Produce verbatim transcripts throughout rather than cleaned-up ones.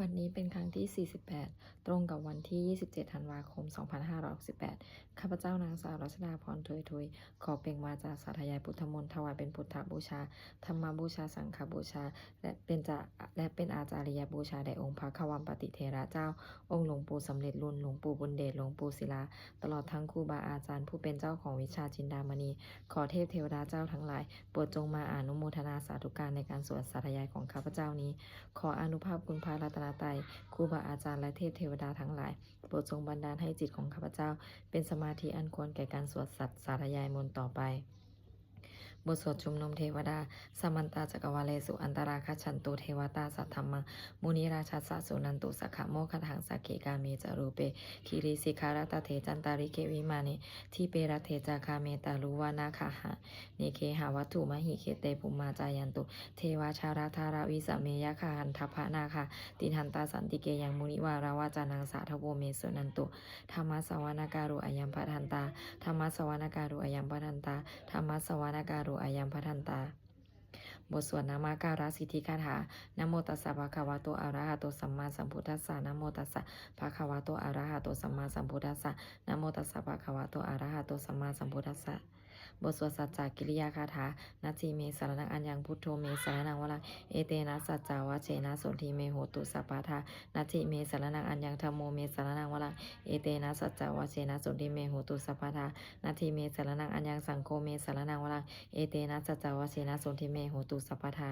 วันนี้เป็นครั้งที่ สี่สิบแปด ตรงกับวันที่ ยี่สิบเจ็ด ธันวาคม สองพันห้าร้อยหกสิบแปด ข้าพเจ้านางสาวรัชดาพร ถวยทุย ขอเปล่งวาจาสาธยายพุทธมนต์ ถวายเป็นพุทธบูชา ธรรมบูชา สังฆบูชา และเป็นจะ และเป็นอาจาริยบูชาแด่องค์พระควัมปติเถระเจ้า องค์หลวงปู่สำเร็จลุน หลวงปู่บุญเดช หลวงปู่ศิลา ตลอดทั้งครูบาอาจารย์ผู้เป็นเจ้าของวิชาจินดามณี ขอเทพเทวดาเจ้าทั้งหลาย โปรดจงมาอนุโมทนาสาธุการในการสวดสาธยายของข้าพเจ้านี้ ขออานุภาพคุณพระรัตนตรัย ครูบาอาจารย์และเทพเทวดาทั้งหลาย โปรดจงบันดาลให้จิตของข้าพเจ้า เป็นสมาธิอันควรแก่การสวดสัตย์สาธยายมนต์ต่อไป บทสวดชุมนุมเทวดา Samantā cakkavāḷesu atrāgacchantu devatā, saddhammaṃ munirājassa suṇantu saggamokkhadaṃ. Sagge kāme ca rūpe girisikharataṭe cantalikkhe vimāne, dīpe raṭṭhe ca gāme taruvanagahane gehavatthumhi khette, bhummā cāyantu devā jalathalavisame yakkhagandhabbanāgā, tiṭṭhantā santike yaṃ munivaravacanaṃ sādhavo me suṇantu. Dhammassavanakālo ayam bhadantā. Dhammassavanakālo ayam bhadantā. Dhammassavanakālo ayam bhadantā. บทสวดนมการสิทธิคาถา Namo tassa bhagavato arahato sammāsambuddhassa. Namo tassa bhagavato arahato sammāsambuddhassa. Namo tassa bhagavato arahato sammāsambuddhassa. บทสวดสัจจกิริยาคาถา Natthi me saraṇaṃ aññaṃ, buddho me saraṇaṃ varaṃ, etena saccavajjena sotthi me hotu sabbadā. Natthi me saraṇaṃ aññaṃ, dhammo me saraṇaṃ varaṃ, etena saccavajjena sotthi me hotu sabbadā. Natthi me saraṇaṃ aññaṃ, saṅgho me saraṇaṃ varaṃ, etena saccavajjena sotthi me hotu sabbadā.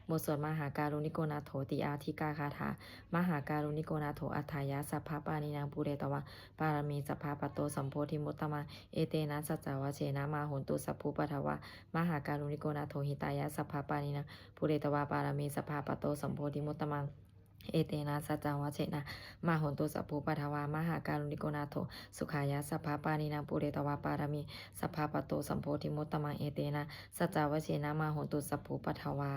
บทสวดมหาการุณิโกนาโถติอาทิกาคาถา Mahākāruṇiko nātho atthāya sabbapāṇinaṃ, pūretvā pāramī sabbā patto sambodhimuttamaṃ, etena saccavajjena mā hontu sabbupaddavā. Mahākāruṇiko nātho hitāya sabbapāṇinaṃ, pūretvā pāramī sabbā patto sambodhimuttamaṃ, etena saccavajjena mā hontu sabbupaddavā. Mahākāruṇiko nātho sukhāya sabbapāṇinaṃ, pūretvā pāramī sabbā patto sambodhimuttamaṃ, etena saccavajjena mā hontu sabbupaddavā.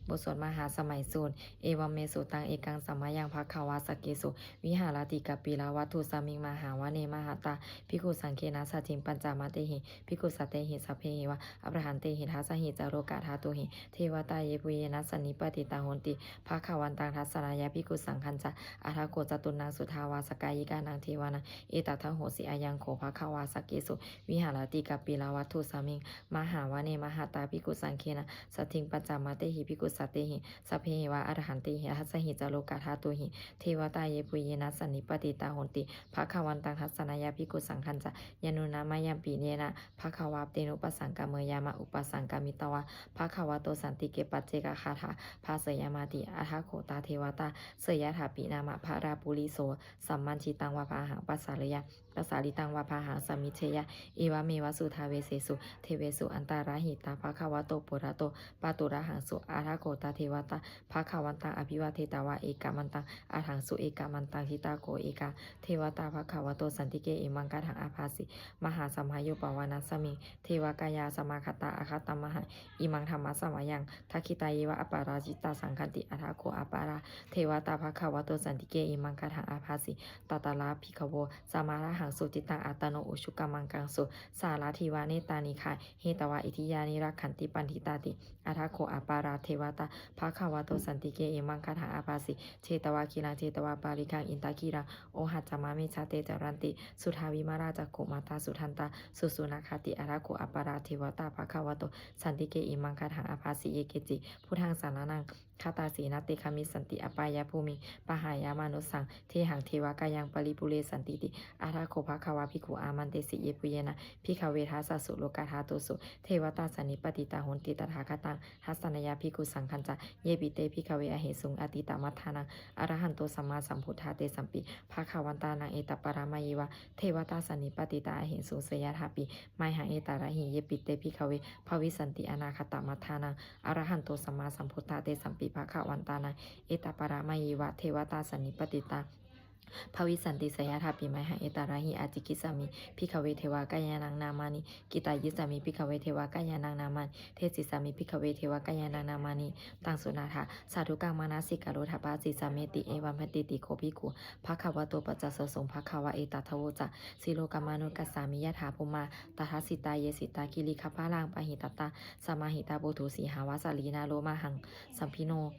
บทสวดมหาสมัยสูตร Evaṃ me sutaṃ. Ekaṃ samayaṃ bhagavā sakkesu viharati kapilavatthusmiṃ mahāvane mahatā bhikkhusaṅghena saddhiṃ pañcamattehi bhikkhusatehi sabbeheva arahantehi. Dasahi ca lokadhātūhi devatā yebhuyyena sannipatitā honti bhagavantaṃ dassanāya bhikkhusaṅghañca. Atha kho catunnaṃ suddhāvāsakāyikānaṃ devānaṃ etadahosi: Ayaṃ kho bhagavā sakkesu viharati kapilavatthusmiṃ mahāvane mahatā bhikkhusaṅghena saddhiṃ pañcamattehi bhikkhusatehi sabbeheva arahantehi. Dasahi ca lokadhātūhi devatā yebhuyyena sannipatitā honti bhagavantaṃ dassanāya bhikkhusaṅghañca. Yannūna mayampi yena bhagavā tenupasaṅkameyyāma, upasaṅkamitvā bhagavato santike paccekagāthā bhāseyyāmāti. Atha kho tā devatā seyyathāpi nāma balavā puriso sammiñjitaṃ vā bāhaṃ pasāreyya, pasāritaṃ vā bāhaṃ sammiñjeyya, evameva suddhāvāsesu devesu antarahitā bhagavato purato pāturahaṃsu. Atha kho tā devatā bhagavantaṃ abhivādetvā ekamantaṃ aṭṭhaṃsu. Ekamantaṃ ṭhitā kho ekā devatā bhagavato santike imaṃ gāthaṃ abhāsi: Mahāsamayo pavanasmiṃ, devakāyā samāgatā, āgatamha imaṃ dhammasamayaṃ, dakkhitāyeva aparājitasaṅghanti. Atha kho aparā devatā bhagavato santike imaṃ gāthaṃ abhāsi: Tatra bhikkhavo samādahaṃsu, cittaṃ attano ujukamakaṃsu, sārathīva nettāni gahetvā indriyāni rakkhanti paṇḍitāti. Atha kho aparā devatā bhagavato santike imaṃ gāthaṃ abhāsi: Chetvā khīlaṃ chetvā palighaṃ, indakhīlaṃ ohaccamanejā, te caranti suddhā vimalā, cakkhumatā sudantā susunāgāti. Atha kho aparā devatā bhagavato santike imaṃ gāthaṃ abhāsi: Ye keci buddhaṃ saraṇaṃ gatāse, na te gamissanti apāyabhūmiṃ, pahāya mānusaṃ dehaṃ, devakāyaṃ paripūressantīti. Atha kho bhagavā bhikkhū āmantesi: Yebhuyyena bhikkhave dasasu lokadhātūsu devatā sannipatitā honti tathāgataṃ dassanāya bhikkhusaṅghañca. Yepi te bhikkhave ahesuṃ atītamaddhānaṃ arahanto sammāsambuddhā, tesampi bhagavantānaṃ etaparamāyeva devatā sannipatitā ahesuṃ, seyyathāpi mayhaṃ etarahi. Yepi te bhikkhave bhavissanti anāgatamaddhānaṃ arahanto sammāsambuddhā, tesampi bhagavantānaṃ etaparamāyeva devatā sannipatitā bhavissanti, seyyathāpi mayhaṃ etarahi. Ācikkhissāmi bhikkhave devakāyānaṃ nāmāni, kittayissāmi bhikkhave devakāyānaṃ nāmāni, desissāmi bhikkhave devakāyānaṃ nāmāni. Taṃ suṇātha sādhukaṃ manasikarotha bhāsissāmīti. Evaṃ bhanteti kho bhikkhū bhagavato paccassosuṃ. Bhagavā etadavoca: Silokamanukassāmi, yattha bhummā tadassitā; ye sitā girigabbharaṃ, pahitattā samāhitā. Puthū sīhāva sallīnā, lomahaṃsābhisambhuno;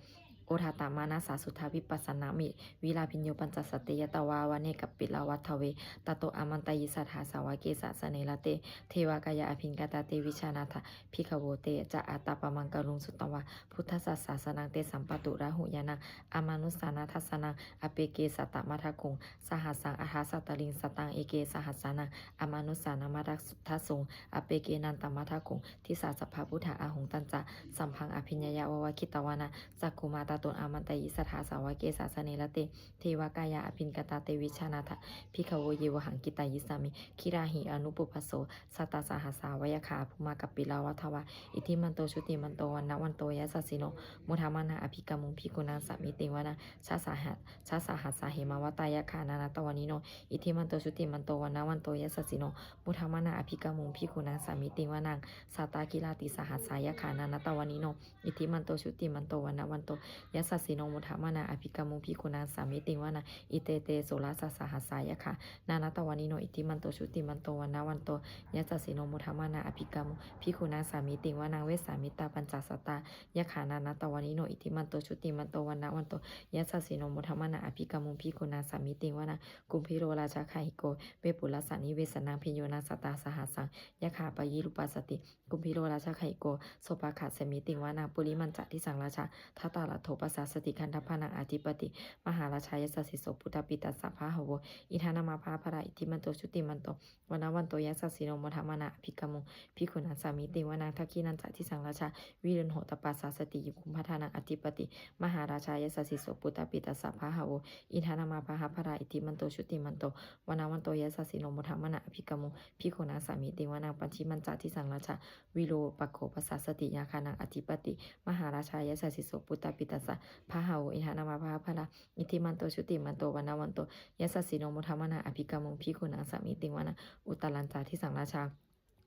odātamanasā suddhā vippasannamanāvilā bhiyyo pañcasate ñatvā vane kāpilavatthave tato āmantayi satthā sāvake sāsane rate devakāyā abhikkantā te vijānātha bhikkhavo. Te ca ātappamakaruṃ sutvā buddhassa sāsanaṃ tesampāturahu ñāṇaṃ amanussāna dassanaṃ appeke satamaddakkhuṃ sahassaṃ atha sattariṃ sataṃ eke sahassānaṃ amanussānamaddasuṃ appekenantamaddakkhuṃ disā sabbā phuṭā ahuṃ. Tañca sabbaṃ abhiññāya vavakkhitvāna cakkhumā tato āmantayi satthā sāvake sāsane rate devakāyā abhikkantā te vijānātha bhikkhavo ye vohaṃ kittayissāmi girāhi anupubbaso. Sattasahassā va yakkhā bhummā kāpilavatthavā iddhimanto jutimanto vaṇṇavanto yasassino modamānā abhikkāmuṃ bhikkhūnaṃ samitiṃ vanaṃ. Chasaha- chasahassā hemavatā yakkhā nānattavaṇṇino iddhimanto jutimanto vaṇṇavanto yasassino modamānā abhikkāmuṃ bhikkhūnaṃ samitiṃ vanaṃ. Sātāgirā tisahassā yakkhā nānattavaṇṇino iddhimanto jutimanto vaṇṇavanto yasassino modamānā abhikkāmuṃ bhikkhūnaṃ samitiṃ vanaṃ. Iccete soḷasasahassā yakkhā nānattavaṇṇino iddhimanto jutimanto vaṇṇavanto yasassino modamānā abhikkāmuṃ bhikkhūnaṃ samitiṃ vanaṃ. Vessāmittā pañcasatā yakkhā nānattavaṇṇino iddhimanto jutimanto vaṇṇavanto yasassino modamānā abhikkāmuṃ bhikkhūnaṃ samitiṃ vanaṃ. Kumbhīro rājagahiko vepullassa nivesanaṃ bhiyyo naṃ satasahassaṃ yakkhā payirupāsati. Kumbhīro rājagahiko sopāga samitiṃ vanaṃ. Purimañca disaṃ rājā dhataraṭṭho pasāsati gandhabbānaṃ ādhipati mahārājā yasassi so. Puttāpi tassa bahavo indanāmā mahabbalā iddhimanto jutimanto vaṇṇavanto yasassino modamānā abhikkāmuṃ bhikkhūnaṃ samitiṃ vanaṃ. Dakkhiṇañca disaṃ rājā virūḷho tappasāsati kumbhaṇḍānaṃ ādhipati mahārājā yasassi so. Puttāpi tassa bahavo indanāmā mahabbalā iddhimanto jutimanto vaṇṇavanto yasassino modamānā abhikkāmuṃ bhikkhūnaṃ samitiṃ vanaṃ. Pacchimañca disaṃ rājā virūpakkho pasāsati nāgānaṃ ādhipati mahārājā yasassi so. Puttāpi tassa bahavo indanāmā mahabbalā iddhimanto jutimanto vaṇṇavanto yasassino modamānā abhikkāmuṃ bhikkhūnaṃ samitiṃ vanaṃ. Uttarañca disaṃ rājā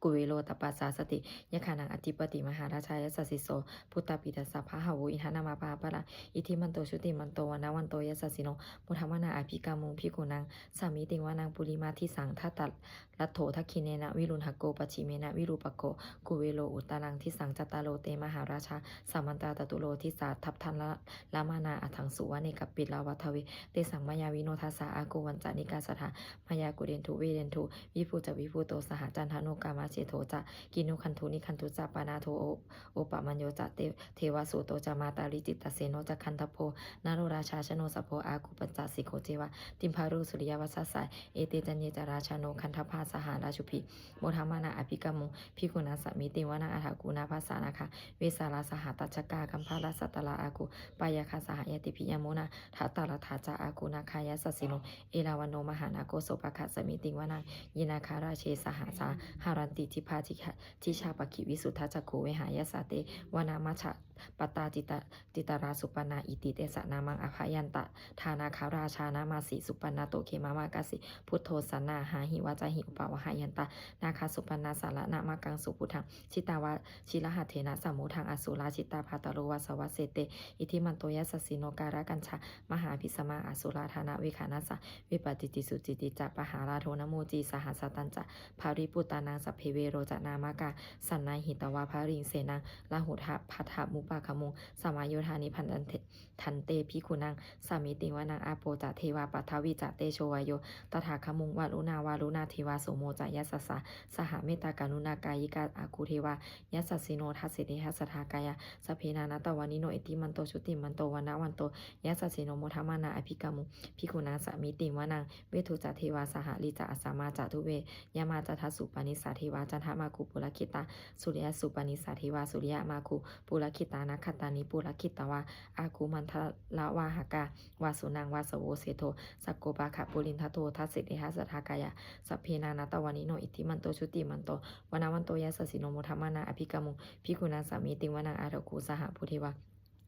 kuvero tappasāsati yakkhānaṃ ādhipati mahārājā yasassi so. Puttāpi tassa bahavo indanāmā mahabbalā iddhimanto jutimanto vaṇṇavanto yasassino modamānā abhikkāmuṃ bhikkhūnaṃ samitiṃ vanaṃ. Purimadisaṃ dhataraṭṭho dakkhiṇena virūḷhako pacchimena virūpakkho kuvero uttaraṃ disaṃ. Cattāro te mahārājā samantā caturo disā daddallamānā aṭṭhaṃsu vane kāpilavatthave. Tesaṃ māyāvino dāsā āgū vañcanikā saṭhā māyā kuṭeṇḍu veṭeṇḍu viṭū ca viṭuṭo saha candano kāmaseṭṭho ca kinnughaṇḍu nighaṇḍu ca panādo o- opamañño ca de- devasūto ca mātali cittaseno ca gandhabbo naḷorājā janosabho āgū pañcasikho ceva timbarū suriyavaccasā. Ete caññe ca rājāno gandhabbā saha rājubhi modamānā abhikkāmuṃ bhikkhūnaṃ samitiṃ vanaṃ. Athāgū nābhasā nāgā vesālā sahatacchakā kambalassatarā āgū pāyāgā saha ñātibhi. Yāmunā dhataraṭṭhā ca āgū nāgā yasassino erāvaṇo mahānāgo sopāga samitiṃ vanaṃ. Ye nāgarāje sahasā haranti dibbā dijā dijā pakkhi visuddhacakkhū vehāyasā te vanamajjhapattā cita- citrā supaṇṇā iti tesa nāmaṃ. Abhayantadā nāgarājānamāsi supaṇṇato khemamakāsi buddho saṇhāhi vācāhi upavhayantā nāgā supaṇṇā saraṇamakaṃsu buddhaṃ jitavā jirahatthena samuddaṃ asurā sitā bhātaro vāsavassete. Iddhimanto yasassino kālakañjā mahābhismā asurā dānaveghasā vepacitti sucitti ca pahārādo namucī saha. Satañca baliputtānaṃ sabbe verocanāmakā sannayhitvā baliṃ senaṃ rāhubhaddamupāgamuṃ samayodāni bhaddante bhikkhūnaṃ samitiṃ vanaṃ. Āpo ca devā paṭhavī ca tejo vāyo tadāgamuṃ varuṇā vāruṇā devā somo ca yasasā saha. Mettākaruṇākāyikā āgū devā yasassino dasete dasadhā kāyā sabbe nānattavaṇṇino iddhimanto jutimanto vaṇṇavanto yasassino modamānā abhikkāmuṃ bhikkhūnaṃ samitiṃ vanaṃ. Veṇḍū ca devā sahalī ca asamā ca duve yamā candassūpanisā devā candamāgū purakkhitā. Suriyassūpanisā devā suriyamāgū purakkhitā nakkhattāni purakkhitvā āgū mandalavāhakā vasūnaṃ vāsavo seṭṭho sakkopāga purindado dasete dasadhā kāyā sabbe nānattavaṇṇino iddhimanto jutimanto vaṇṇavanto yasassino modamānā abhikkāmuṃ bhikkhūnaṃ samitiṃ vanaṃ. Athāgū sahabhū devā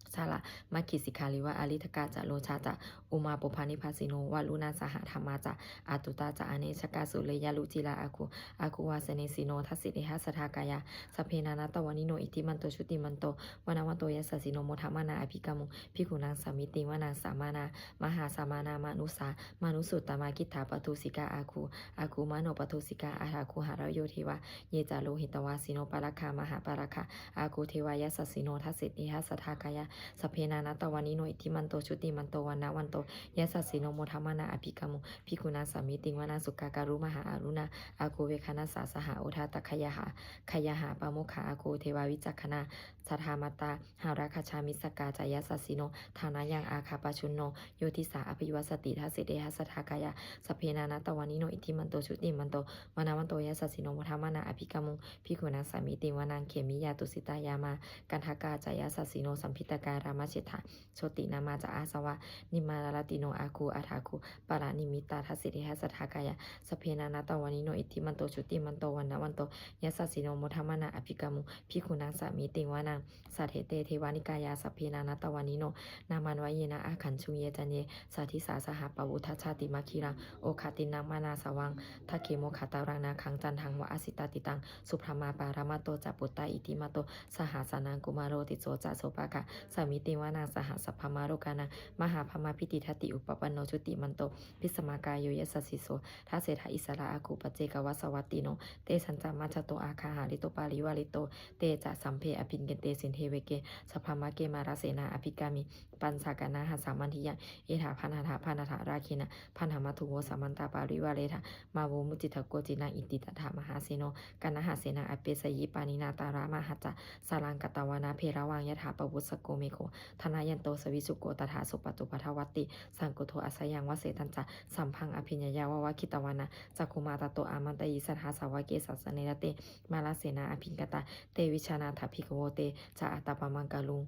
jalamaggisikhāriva ariṭṭhakā ca rojā ca ummāpupphanibhāsino varuṇā sahadhammā ca accutā ca anejakā sūleyyarucirā āgū āgū vāsavanesino dasete dasadhā kāyā sabbe nānattavaṇṇino iddhimanto jutimanto vaṇṇavanto yasassino modamānā abhikkāmuṃ bhikkhūnaṃ samitiṃ vanaṃ. Samānā mahāsamānā mānusā mānusuttamā khiḍḍāpadūsikā āgū āgū manopadūsikā. Athāgū harayo devā ye ca lohitavāsino pāragā mahāpāragā āgū devā yasassino dasete dasadhā kāyā Sabbe nānattavaṇṇino iddhimanto jutimanto vaṇṇavanto yasassino modamānā abhikkāmuṃ bhikkhūnaṃ samitiṃ vanaṃ. Sukkā karumhā aruṇā āgū veghanasā saha odātagayhā gayhā pāmokkhā āgū devā vicakkhaṇā sadāmattā hāragajā missakā ca yasassino thanayaṃ āgā pajjunno yo disā abhivassati. Dasete dasadhā kāyā sabbe nānattavaṇṇino iddhimanto jutimanto vaṇṇavanto yasassino modamānā abhikkāmuṃ bhikkhūnaṃ samitiṃ vanaṃ. Khemiyā tusitā yāmā kaṭṭhakā ca yasassino lambitakā lāmaseṭṭhā jotināmā ca āsavā nimmānaratino āgū athāgū paranimmitā. Dasete dasadhā kāyā sabbe nānattavaṇṇino iddhimanto jutimanto vaṇṇavanto yasassino modamānā abhikkāmuṃ bhikkhūnaṃ samitiṃ vanaṃ. Saṭṭhete devanikāyā sabbe nānattavaṇṇino nāmanvayena āgañchuṃ ye caññe sadisā saha pavutthajātimakkhīlaṃ oghatiṇṇamanāsavaṃ dakkhemoghataraṃ nāgaṃ candaṃva asitātitaṃ. Subrahmā paramatto ca puttā iddhimato saha sanaṅkumāro tisso ca sopāga samitiṃ vanaṃ. Sahassabrahmalokānaṃ mahābrahmābhitiṭṭhati upapanno jutimanto bhismākāyo yasassi so. Dasettha issarā āgū paccekavasavattino tesañca majjhato āga hārito parivārito. Te ca sabbe abhikkante sinde veghe sabrahmake mārasenā abhikkāmi paccekagāhena samādiyaṃ. Etha gaṇhatha bandhatha rāgena bandhamatthu vo samantā parivāretha mā vo muñcittha koci naṃ. Iti tattha mahāseno kaṇhasenaṃ apesayi pāṇinā talamāhacca saraṃ katvāna bheravaṃ. Yathā pāvussako megho thanayanto savijjuko tadā so paccudāvatti saṅkuddho asayaṃvase. Tañca sabbaṃ abhiññāya vavakkhitvāna cakkhumā tato āmantayi satthā sāvake sāsane rate mārasenā abhikkantā. Te vijānātha bhikkhavo te ca ātappamakaruṃ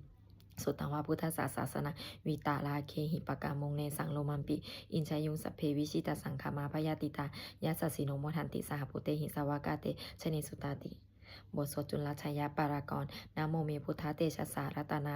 sutvā buddhassa sāsanaṃ. Vītarāgehi pakkāmuṃ nesaṃ lomampi iñjayuṃ sabbe vijitasaṅgāmā bhayātītā yasassino modanti saha bhūtehi sāvakā te janesutāti. บทสวดจุลชัยปกรณ์ Namo me buddhatejasā ratana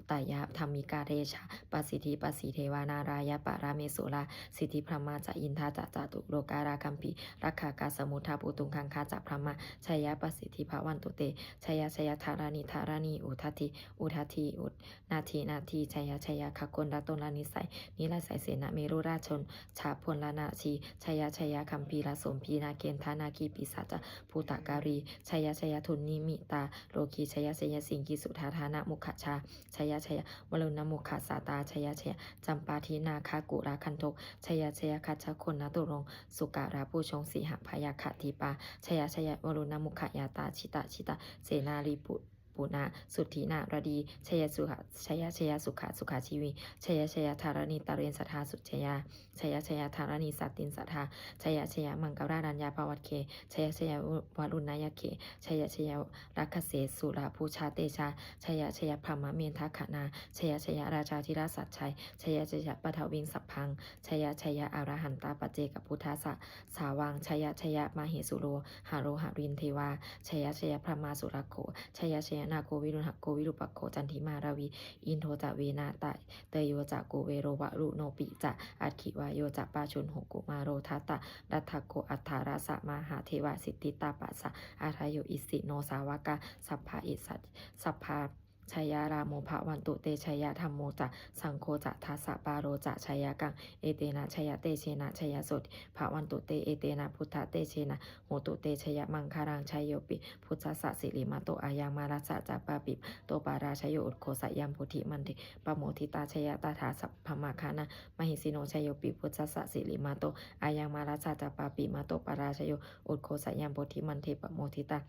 tayadhammikā tejapasiddhi pasīdevā nārāya paramesurā siddhibrahmā ca indā ca catulokā gambhīrakkhakā samuddā bhūtuṃ gaṅgā ca brahmā jaya pasiddhi bhavantu te. Jaya jaya dharaṇi dharaṇī udadhi udadhi udadhi nadī jaya jaya gagonlatonlanisai niraisaisena merurājondhabonlanajī jaya jaya gambhīrasombhī nāgendanāgī pisāca bhūtakālī jaya jaya dunnimittarogī jaya jaya siṅgīsudādānamukhajā jaya jaya varuṇamukhasātrā jaya jaya campādināgakulagantho jaya jaya gajagonnaturaṅga sukarabhujaṅga sīhabyagghadīpā jaya jaya varuṇamukhayātrā jita jita senārī pu punā suddhi naradī jaya sukha jaya jaya sukha sukhajīvī jaya jaya dharaṇītale sadā sujayā jaya jaya dharaṇī santin sadā jaya jaya maṅkarāja bhavagge jaya jaya varuṇayakkhe jaya jaya rakkhase surabhujatejā jaya jaya brahmendagaṇā jaya jaya rājādhirāja sājjaya jaya jaya paṭhaviṃ sabbaṃ jaya jaya arahantā paccekabuddhassa sāvaṃ jaya jaya mahesuro haro harindevā jaya jaya brahmā surakkho jaya jaya nāgo viruḷhako virūpakkho candimā ravi indo ca venateyyo ca kuvero varuṇopi ca aggi vāyo ca pājuṇho kumāro dhataraṭṭhako aṭṭhārasa mahādevā siddhitāpasa-ādayo isino sāvakā sabbā esa sabbā jayarāmo bhavantu te jayadhammo ca saṅgho ca dasapālo ca jayakaṃ etena jayatejena jayasotthī bhavantu te etena buddhatejena hotu te jayamaṅgalaṃ. Jayopi buddhassa sirīmato ayaṃ mārassa ca pāpimato parājayo ugghosayaṃ bodhimaṇḍe pamoditā jaya tadā brahmagaṇā mahesino. Jayopi buddhassa sirīmato ayaṃ mārassa ca pāpimato parājayo ugghosayaṃ bodhimaṇḍe pamoditā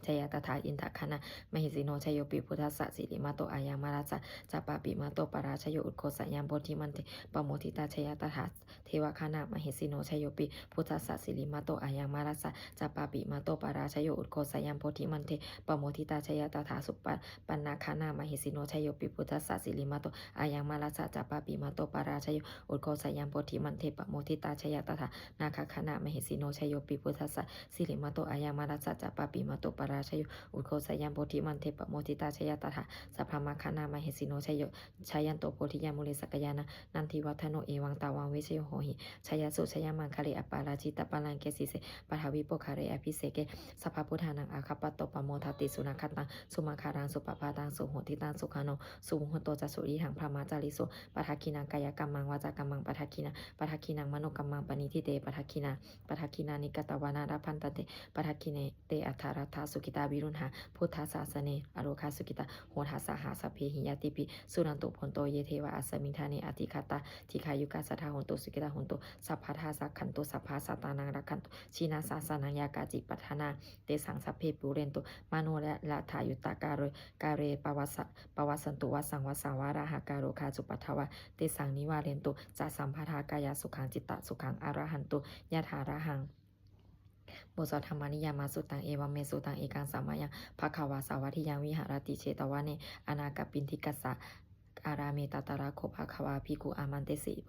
jaya tadā indagaṇā mahesino. Jayopi buddhassa sirīmato ayaṃ mārassa ca pāpimato parājayo ugghosayaṃ bodhimaṇḍe pamoditā jaya tadā devagaṇā mahesino. Jayopi buddhassa sirīmato ayaṃ mārassa ca pāpimato parājayo ugghosayaṃ bodhimaṇḍe pamoditā jaya tadā supaṇṇagaṇā mahesino. Jayopi buddhassa sirīmato ayaṃ mārassa ca pāpimato parājayo ugghosayaṃ bodhimaṇḍe pamoditā jaya tadā nāgagaṇā mahesino. Jayopi buddhassa sirīmato ayaṃ mārassa ca pāpimato parājayo ugghosayaṃ bodhimaṇḍe pamoditā jaya tadā sabrahmagaṇā mahesino. Jayo jayanto bodhiyā mūle sakyānaṃ nandivaḍḍhano evaṃ tvaṃ vijayo hohi jayassu jayamaṅgale aparājitapallaṅke sīse paṭhavipokkhare abhiseke sabbabuddhānaṃ aggappatto pamodati. Sunakkhattaṃ sumaṅgalaṃ supabhātaṃ suhuṭṭhitaṃ sukhaṇo sumuhutto ca suyiṭṭhaṃ brahmacārisu padakkhiṇaṃ kāyakammaṃ vācākammaṃ padakkhiṇaṃ padakkhiṇaṃ manokammaṃ paṇidhī te padakkhiṇā padakkhiṇāni katvāna labhantatthe padakkhiṇe. Te atthaladdhā su sukhitā viruḷhā buddhasāsane, arogā sukhitā hotha saha sabbehi ñātibhi. Suṇantu bhonto ye devā asmiṃ ṭhāne adhigatā, dīghāyukā sadā hontu, sukhitā hontu sabbadā, rakkhantu sabbasattānaṃ, rakkhantu jinasāsanaṃ. Yā kāci patthanā tesaṃ sabbe pūrentu manorathā. Yuttakāle pavassa- pavassantu vassaṃ vassā, valāhakā rogā cupaddavā tesaṃ nivārentu ca sabbadā. Kāyasukhaṃ cittasukhaṃ arahantu yathārahaṃ. บทสวด Dhammaniyāmasuttaṃ. Evaṃ me sutaṃ. Ekaṃ samayaṃ bhagavā sāvatthiyaṃ viharati jetavane anāthapiṇḍikassa ārāme. Tatra kho bhagavā bhikkhū āmantesi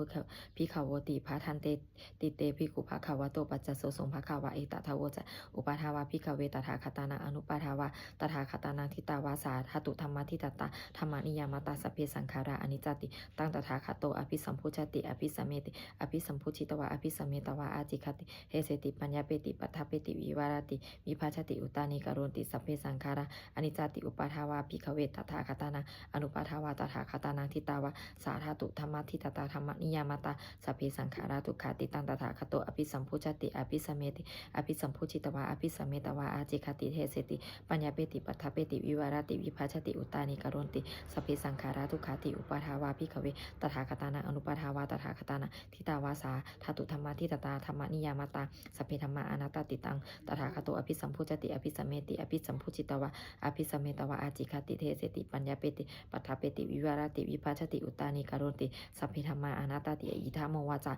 bhikkhavoti. Bhadanteti te bhikkhū bhagavato paccassosuṃ. Bhagavā etadavoca. Uppādā vā bhikkhave tathāgatānaṃ anuppādā vā tathāgatānaṃ, ṭhitāva sā dhātu dhammaṭṭhitatā dhammaniyāmatā, sabbe saṅkhārā aniccāti. Taṃ tathāgato abhisambujjhati abhisameti. Abhisambujjhitvā abhisametvā ācikkhati deseti paññapeti paṭṭhapeti vivarati vibhajati uttānīkaroti: sabbe saṅkhārā aniccāti. Uppādā vā bhikkhave tathāgatānaṃ anuppādā vā tathāgatānaṃ, ṭhitāva sā dhātu dhammaṭṭhitatā dhammaniyāmatā, sabbe saṅkhārā dukkhāti. Taṃ tathāgato abhisambujjhati abhisameti. Abhisambujjhitvā abhisametvā ācikkhati deseti paññapeti paṭṭhapeti vivarati vibhajati uttānīkaroti: sabbe saṅkhārā dukkhāti. Uppādā vā bhikkhave tathāgatānaṃ anuppādā vā tathāgatānaṃ, ṭhitāva sā dhātu dhammaṭṭhitatā dhammaniyāmatā, sabbe dhammā anattāti. Taṃ tathāgato abhisambujjhati abhisameti. Abhisambujjhitvā abhisametvā ācikkhati deseti paññapeti paṭṭhapeti vivarati vibhajati uttānīkaroti: sabbe dhammā anattāti. Idamavoca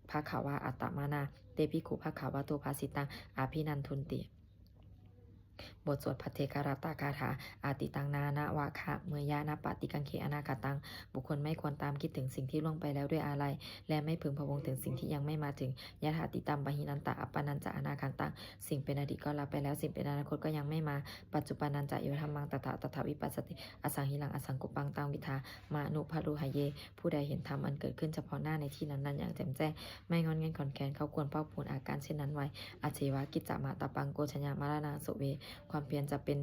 bhagavā. Attamanā te bhikkhū bhagavato bhāsitaṃ abhinandunti. บทสวดภัทเทกรัตตคาถา Atītaṃ nānvāgameyya nappaṭikaṅkhe anāgataṃ. บุคคลไม่ควรตามคิดถึงสิ่งที่ล่วงไปแล้วด้วยอาลัย และไม่พึงพะวงถึงสิ่งที่ยังไม่มาถึง Yadatītampahīnantaṃ appattañca anāgataṃ. สิ่งเป็นอดีตก็ละไปแล้ว สิ่งเป็นอนาคตก็ยังไม่มา Paccuppannañca yo dhammaṃ tattha tattha vipassati, asaṃhiraṃ asaṅkuppaṃ taṃ viddhā manubrūhaye. ผู้ใดเห็นธรรมอันเกิดขึ้นเฉพาะหน้าในที่นั้นๆ อย่างแจ่มแจ้ง ไม่ง่อนแง่นคลอนแคลน เขาควรพอกพูนอาการเช่นนั้นไว้ Ajjeva kiccamātappaṃ ko jaññā maraṇaṃ suve. ความเพียรจะเป็น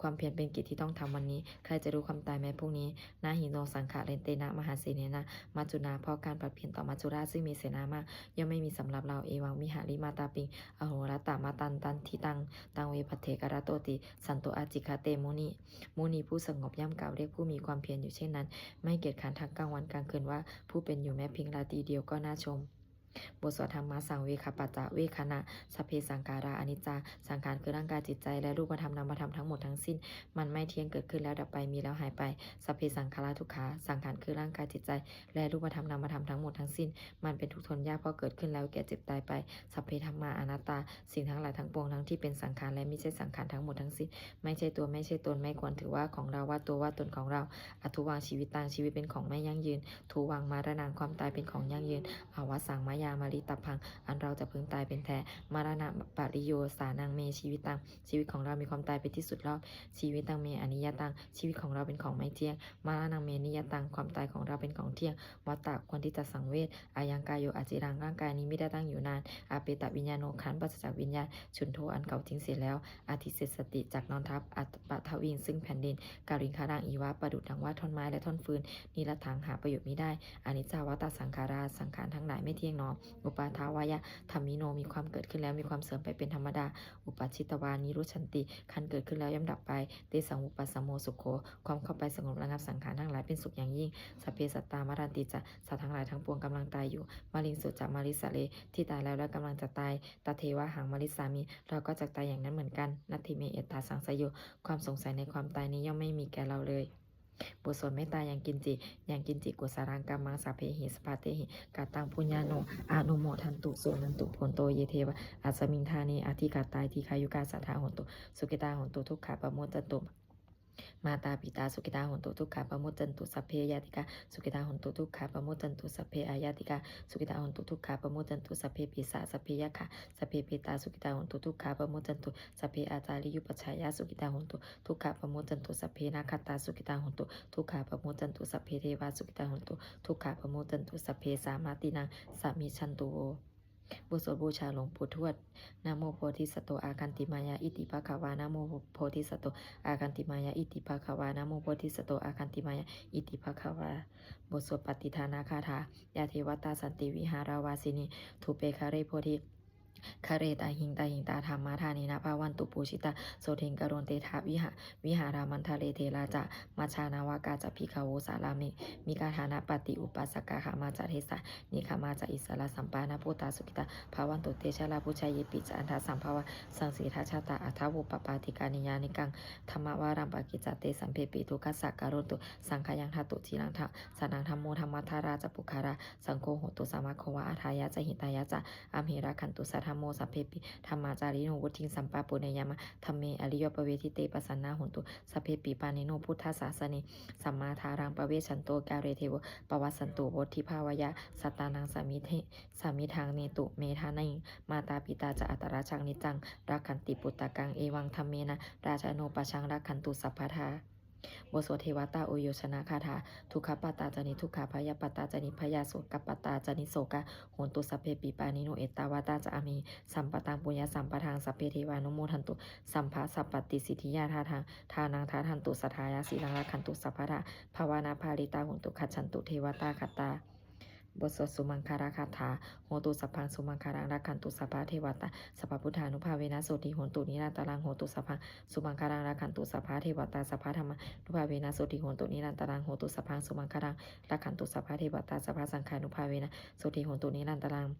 ความเพียรเป็นกิจที่ต้องทำวันนี้ ใครจะรู้ความตายแม้พรุ่งนี้ Na hi no saṅgarantena mahāsenena maccunā. เพราะการผัดเพี้ยนต่อมัจจุราชซึ่งมีเสนามาก ย่อมไม่มีสำหรับเรา Evaṃ vihārimātāpiṃ ahorattamatanditaṃ, taṃ ve bhaddekaratoti santo ācikkhate muni. มุนีผู้สงบย่อมกล่าวเรียกผู้มีความเพียรอยู่เช่นนั้น ไม่เกียจคร้านทั้งกลางวันกลางคืนว่า ผู้เป็นอยู่แม้เพียงราตรีเดียวก็น่าชม บทสวด Dhammasaṃvegapaccavekkhaṇa. Sabbe saṅkhārā aniccā. สังขารคือร่างกายจิตใจ และรูปธรรมนามธรรมทั้งหมดทั้งสิ้น มันไม่เที่ยง เกิดขึ้นแล้วดับไป มีแล้วหายไป Sabbe saṅkhārā dukkhā. สังขารคือร่างกายจิตใจ และรูปธรรมนามธรรมทั้งหมดทั้งสิ้น มันเป็นทุกข์ทนยาก เพราะเกิดขึ้นแล้วแก่เจ็บตายไป Sabbe dhammā anattā. สิ่งทั้งหลายทั้งปวง ทั้งที่เป็นสังขารและมิใช่สังขารทั้งหมดทั้งสิ้น ไม่ใช่ตัว ไม่ใช่ตน ไม่ควรถือว่าของเรา ว่าตัว ว่าตนของเรา Adhuvaṃ jīvitaṃ. ชีวิตเป็นของไม่ยั่งยืน Dhuvaṃ maraṇaṃ. ความตายเป็นของยั่งยืน Avassaṃ mayā maritabbaṃ. อันเราจะพึงตายเป็นแท้ Maraṇapariyosānaṃ me jīvitaṃ. ชีวิตของเรามีความตายเป็นที่สุดรอบ Jīvitaṃ me aniyataṃ. ชีวิตของเราเป็นของไม่เที่ยง Maraṇaṃ me niyataṃ. ความตายของเราเป็นของเที่ยง Vata. ควรที่จะสังเวช Ayaṃ kāyo aciraṃ. ร่างกายนี้มิได้ตั้งอยู่นาน Apetaviññāṇo. ครั้นปราศจากวิญญาณ Chuḍḍho. อันเขาทิ้งเสียแล้ว Adhisessati. จักนอนทับ Paṭhaviṃ. ซึ่งแผ่นดิน Kaliṅgaraṃ iva. ประดุจดังว่าท่อนไม้และท่อนฟืน Niratthaṃ. หาประโยชน์มิได้ Aniccā vata saṅkhārā. สังขารทั้งหลายไม่เที่ยงหนอ Uppādavayadhammino. มีความเกิดขึ้นแล้วมีความเสื่อมไปเป็นธรรมดา Uppajjitvā nirujjhanti. ครั้นเกิดขึ้นแล้วย่อมดับไป Tesaṃ vūpasamo sukho. ความเข้าไปสงบระงับสังขารทั้งหลายเป็นสุขอย่างยิ่ง Sabbe sattā maranti ca. สัตว์ทั้งหลายทั้งปวงกำลังตายอยู่ Mariṃsu ca marissare. ที่ตายแล้วและกำลังจะตาย Tathevāhaṃ marissāmi. เราก็จักตายอย่างนั้นเหมือนกัน Natthi me ettha saṃsayo. ความสงสัยในความตายนี้ย่อมไม่มีแก่เราเลย บทสวดเมตตา Yaṅkiñci, yaṅkiñci kusalaṃ kammaṃ sabbehi sabbatehi kataṃ puññaṃ no anumodantu suṇantu bhonto ye devā asmiṃ ṭhāne adhigatā dīghāyukā sadā hontu sukhitā hontu dukkhā pamuccantu. Mātā pitā sukhitā hontu dukkhā pamuccantu. Sabbe ñātikā sukhitā hontu dukkhā pamuccantu. Sabbe aññātikā sukhitā hontu dukkhā pamuccantu. Sabbe pisā sabbe yakkhā sabbe petā sukhitā hontu dukkhā pamuccantu. Sabbe ācariyupajjhāyā sukhitā hontu dukkhā pamuccantu. Sabbe nakkhattā sukhitā hontu dukkhā pamuccantu. Sabbe devā sukhitā hontu dukkhā pamuccantu. Sabbe sampattīnaṃ samijjhantu vo. บทสวดบูชาหลวงปู่ทวด Namo bodhisatto āgantimāya iti bhagavā. Namo bodhisatto āgantimāya iti bhagavā. Namo bodhisatto āgantimāya iti bhagavā. บทสวดปัตติทานคาถา Yā devatā santi vihāravāsinī thūpe ghare bodhi ghare tahiṃ tahiṃ tā dhammadānena bhavantu pūjitā, sotthiṃ karontedha viha vihāramaṇḍale. Therā ca majjhā navakā ca bhikkhavo, sārāmikā dānapatī upāsakā, gāmā ca desā nigamā ca issarā, sappāṇabhūtā sukhitā bhavantu te. Jalābujā yepi ca aṇḍasambhavā, saṃsedajātā athavopapātikā, niyyānikaṃ dhammavaraṃ paṭicca te, sabbepi dukkhassa karontu saṅkhayaṃ. Ṭhātu ciraṃ dha- saraṇaṃ dhammo, dhammaddharā ca puggalā, saṅgho hotu samaggo va, atthāya ca hitāya ca. Amhe rakkhatu saddhammo, sabbepi dhammacārino, vuḍḍhiṃ sampāpuṇeyyāma, dhamme ariyappavedite. Pasannā hontu sabbepi, pāṇino buddhasāsane, sammā dhāraṃ pavecchanto, kāle devo pavassanto, vuḍḍhibhāvāya sattānaṃ, samiddhi- samiddhaṃ netu medaniṃ. Mātā pitā ca atrajaṃ, niccaṃ rakkhanti puttakaṃ, evaṃ dhammena rājāno, pajaṃ rakkhantu sabbadā. บทสวดเทวตาอุยโยชนคาถา Dukkhappattā ca niddukkhā, bhayappattā ca nibbhayā, sokappattā ca nissokā, hontu sabbepi pāṇino. Ettāvatā ca amhehi sambhataṃ puññasampadaṃ, sabbe devānumodantu sabbasampattisiddhiyā. Dānaṃ dānaṃ dadantu saddhāya, sīlaṃ rakkhantu sabbadā, bhāvanābhāritā hontu, gacchantu devatāgatā. บทสวดสุมังคลคาถา Hotu sabbaṃ sumaṅgalaṃ, rakkhantu sabbadevatā, sabbabuddhānubhāvena, sotthī hontu nirantaraṃ. Hotu sabbaṃ sumaṅgalaṃ, rakkhantu sabbadevatā, sabbadhammānubhāvena, sotthī hontu nirantaraṃ. Hotu sabbaṃ sumaṅgalaṃ, rakkhantu sabbadevatā, sabbasaṅghānubhāvena, sotthī hontu nirantaraṃ.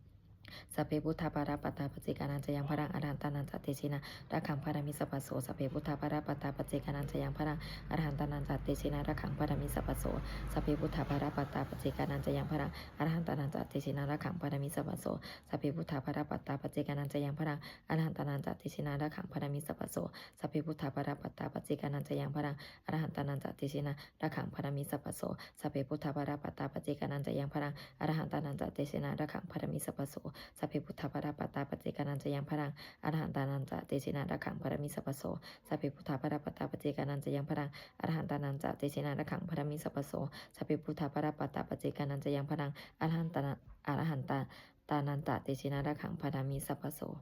Sabbe buddhā balappattā, paccekānañca yaṃ balaṃ, arahantānañca tejena rakkhaṃ bandhāmi sabbaso. Sabbe buddhā balappattā, paccekānañca yaṃ balaṃ, arahantānañca tejena rakkhaṃ bandhāmi sabbaso. Sabbe buddhā balappattā, paccekānañca yaṃ balaṃ, arahantānañca tejena rakkhaṃ bandhāmi sabbaso. Sabbe buddhā balappattā, paccekānañca yaṃ balaṃ, arahantānañca tejena rakkhaṃ bandhāmi sabbaso. Sabbe buddhā balappattā, paccekānañca yaṃ balaṃ, arahantānañca tejena rakkhaṃ bandhāmi sabbaso. Sabbe buddhā balappattā, paccekānañca yaṃ balaṃ, arahantānañca tejena rakkhaṃ bandhāmi sabbaso. Sabbe buddhā balappattā, paccekānañca yaṃ balaṃ, arahantānañca tejena rakkhaṃ bandhāmi sabbaso. Sabbe buddhā balappattā, paccekānañca yaṃ balaṃ, arahantānañca tejena rakkhaṃ bandhāmi sabbaso. Sabbe buddhā balappattā, paccekānañca yaṃ balaṃ, arahantā arahantānañca tejena rakkhaṃ bandhāmi sabbaso.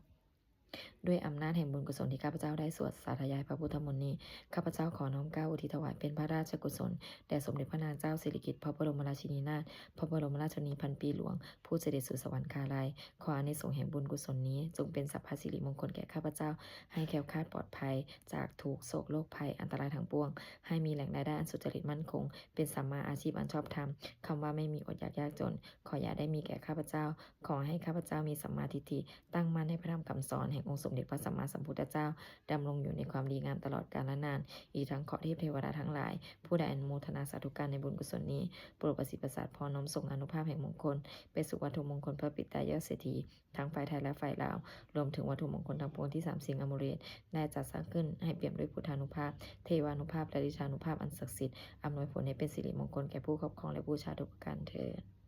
ด้วยอำนาจแห่งบุญกุศลที่ข้าพเจ้าได้สวดสาธยายพระพุทธมนต์นี้ ข้าพเจ้าขอน้อมเกล้าอุทิศถวายเป็นพระราชกุศล แด่สมเด็จพระนางเจ้าสิริกิติ์ พระบรมราชินีนาถ พระบรมราชชนนีพันปีหลวง ผู้เสด็จสู่สวรรคาลัย ขออานิสงส์แห่งบุญกุศลนี้ จงเป็นสัพพสิริมงคลแก่ข้าพเจ้า ให้แคล้วคลาดปลอดภัยจากทุกข์โศกโรคภัยอันตรายทั้งปวง ให้มีแหล่งรายได้อันสุจริตมั่นคง เป็นสัมมาอาชีพอันชอบธรรม คำว่าไม่มีอดอยากยากจน ขออย่าได้มีแก่ข้าพเจ้า ขอให้ข้าพเจ้ามีสัมมาทิฏฐิ ตั้งมั่นในพระธรรมคำสอนแห่งองค์สมเด็จพระสัมมาสัมพุทธเจ้า ดำรงอยู่ในความดีงามตลอดกาลนาน อีกทั้งขอเทพเทวดาทั้งหลาย ผู้ได้อนุโมทนาสาธุการในบุญกุศลนี้ โปรดประสิทธิ์ประสาทพรน้อมส่งอานุภาพแห่งมงคล ไปสู่วัตถุมงคลพระปิดตายอดเศรษฐี ทั้งฝ่ายไทยและฝ่ายลาว รวมถึงวัตถุมงคลทั้งปวงที่สามสิงห์อมฤตได้จัดสร้างขึ้น ให้เปี่ยมด้วยพุทธานุภาพ เทวานุภาพ และฤทธานุภาพอันศักดิ์สิทธิ์ อำนวยผลให้เป็นสิริมงคลแก่ผู้ครอบครองและบูชาทุกประการเทอญ